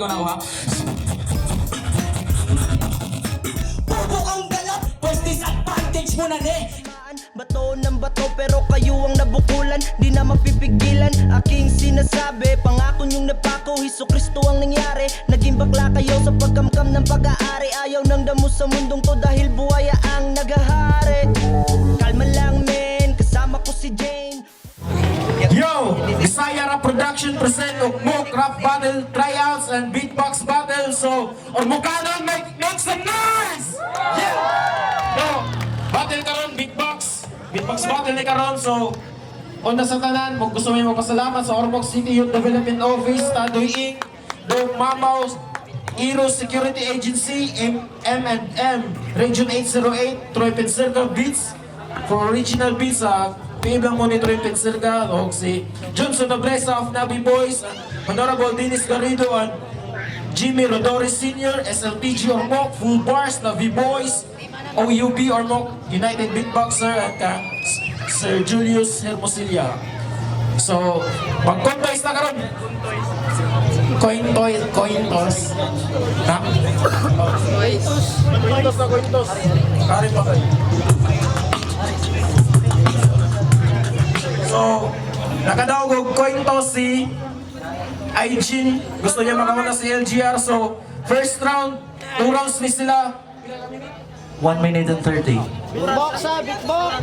ko na ako, ha. Bobo kang galap, first disadvantage mo na ne. Bato ng bato pero kayo ang nabukulan. Di na mapipigilan aking sinasabi. Pangako niyong napako, Heso Kristo ang nangyari. Naging bakla kayo sa pagkamkam ng pag-aari. Ayaw ng damo sa mundong to dahil buhaya ang naghahari. Kalma lang men, kasama ko si Jane. Yo! Bisaya Rap Production present Ormoc Rap Battle Tryouts and Beatbox Battle. So, Ormocanon, make some noise! Yeah! So, battle karon beatbox. Beatbox battle ni karon. So, una sa tanan, mo gusto mo magpasalamat sa Ormoc City Youth Development Office, Tadoy Inc., Dog Mamaw, Ero Security Agency, M&M, Region 808, Troy Circle Beats, for original beats, PM lang mo ni Troy Pensilga, o si Johnson Nobleza of Nabi Boys, and Honorable Dennis Garrido, and Jimmy Rodores Sr., SLTG Ormoc, Full Bars, Navi Boys, OUB Ormoc, United Beatboxer, at Sir Julius Hermosilla. So, mag-contest na karon. Coin toy, coin toss. Ha? Coin toss na, coin toss. Kari pa. So, nakadaog og coin toss si Aijin. Gusto niya makauna si LGR. So, first round, two rounds ni sila. 1 minute and 30. Beatbox ha, beatbox!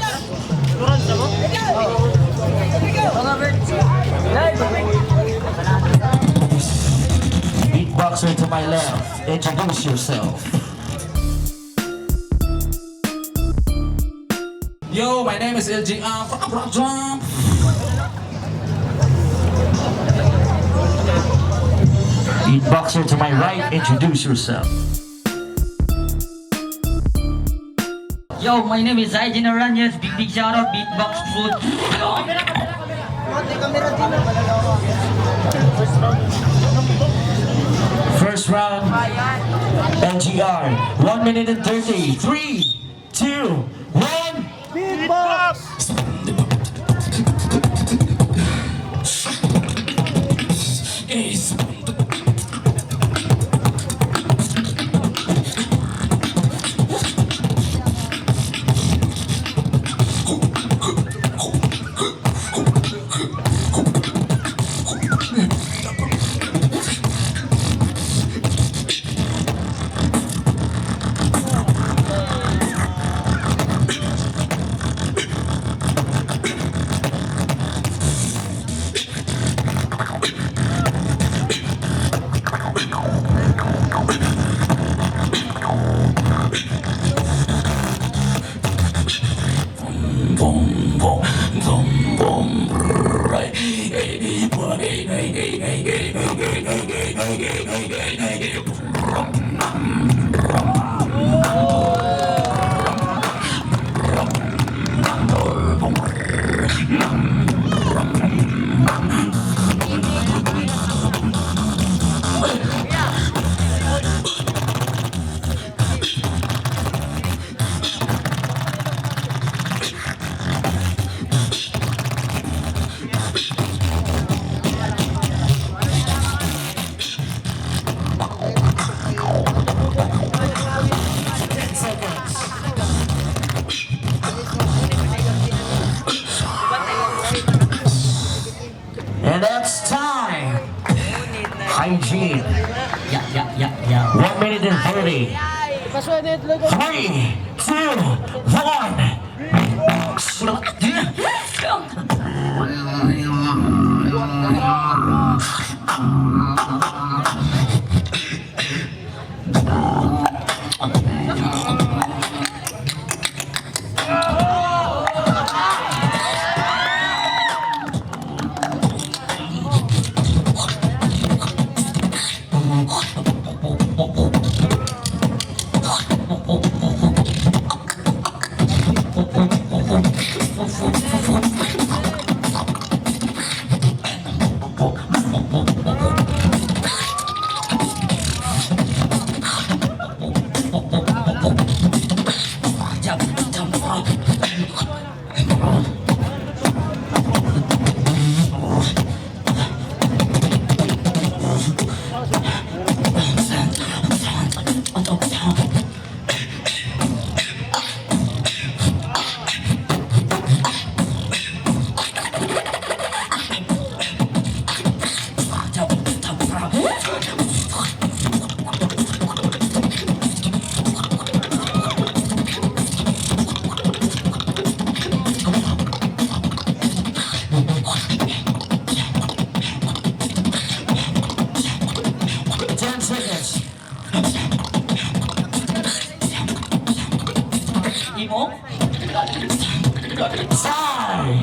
Beatboxer to my left, introduce yourself. Yo, my name is LGR from Rock Jump. Beatboxer to my right, introduce yourself. Yo, my name is Hygiene Aranyas. Big big shout out, Beatbox Food. First round, LGR, 1 minute and 30. 3, 2, 1. Beatbox! Ace. And that's time. Hygiene, Yeah. 1 minute and 30. 3, 2, 1. Time!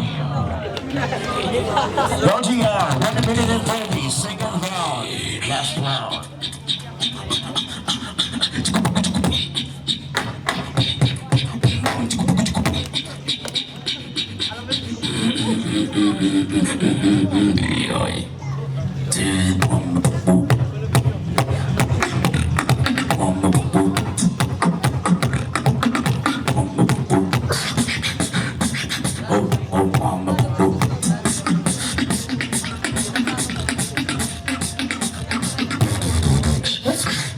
LGR, 1 minute and 30, second round, last round.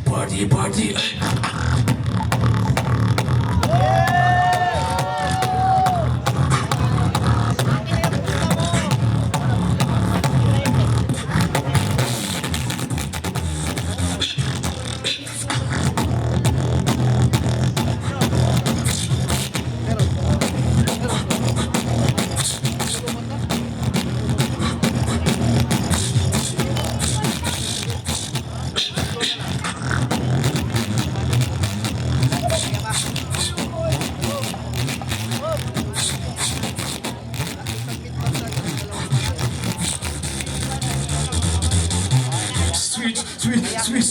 Party, party. Sweet, sweet, sweet.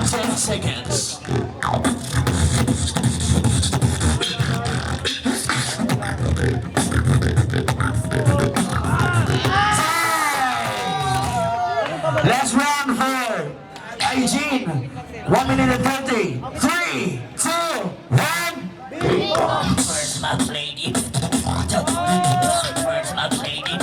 10 seconds. Last round for Hygiene. 1 minute and 30. Three, two, one. First my lady. First my lady.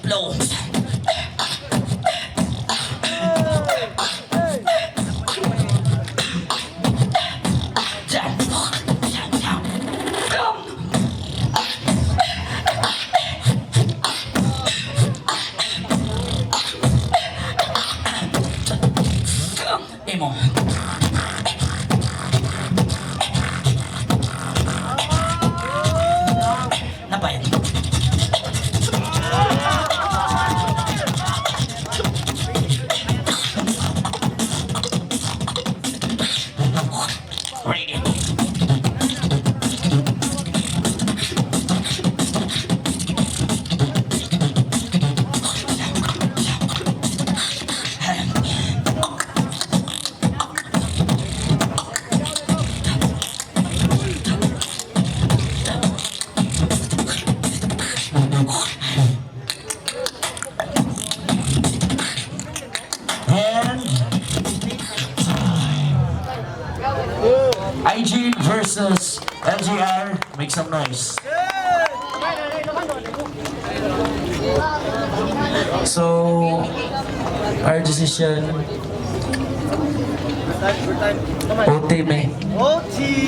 Blow. Emo. Napayat. Ready. And IG versus LGR. Make some noise. So, our decision, OT me.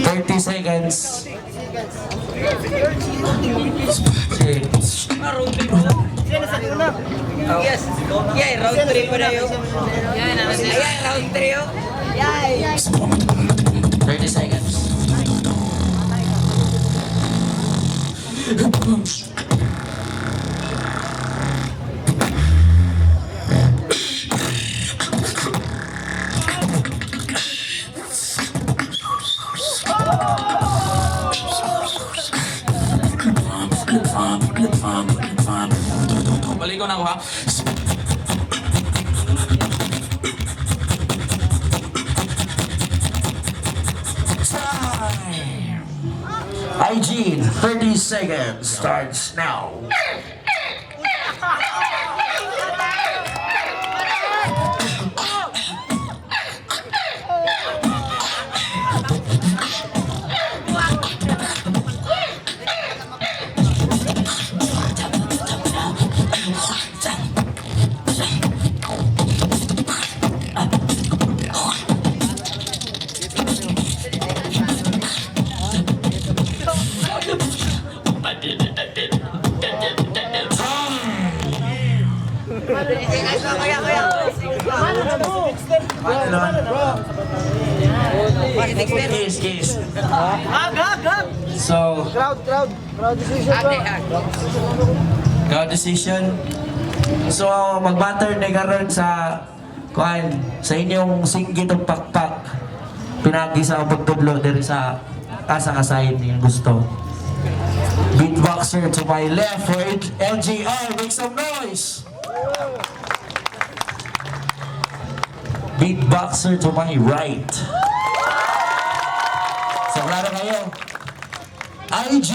30 seconds. Okay. Yes. Yeah, round 3 pa na yun. Ayan, round 3 yun. 30 seconds. Balik ko na ako ha. Time! IG, 30 seconds starts now. Kiss, kiss. So, Crowd, crowd. Crowd decision, bro. crowd decision. So, mag-battle ni karon sa kuan sa inyong singgit og pakpak. Pinagi sa pagtudlo diri sa asa ka side yung gusto. Beatboxer to my left for LGR, make some noise! Beatboxer to my right. So, klaro kayo. IG!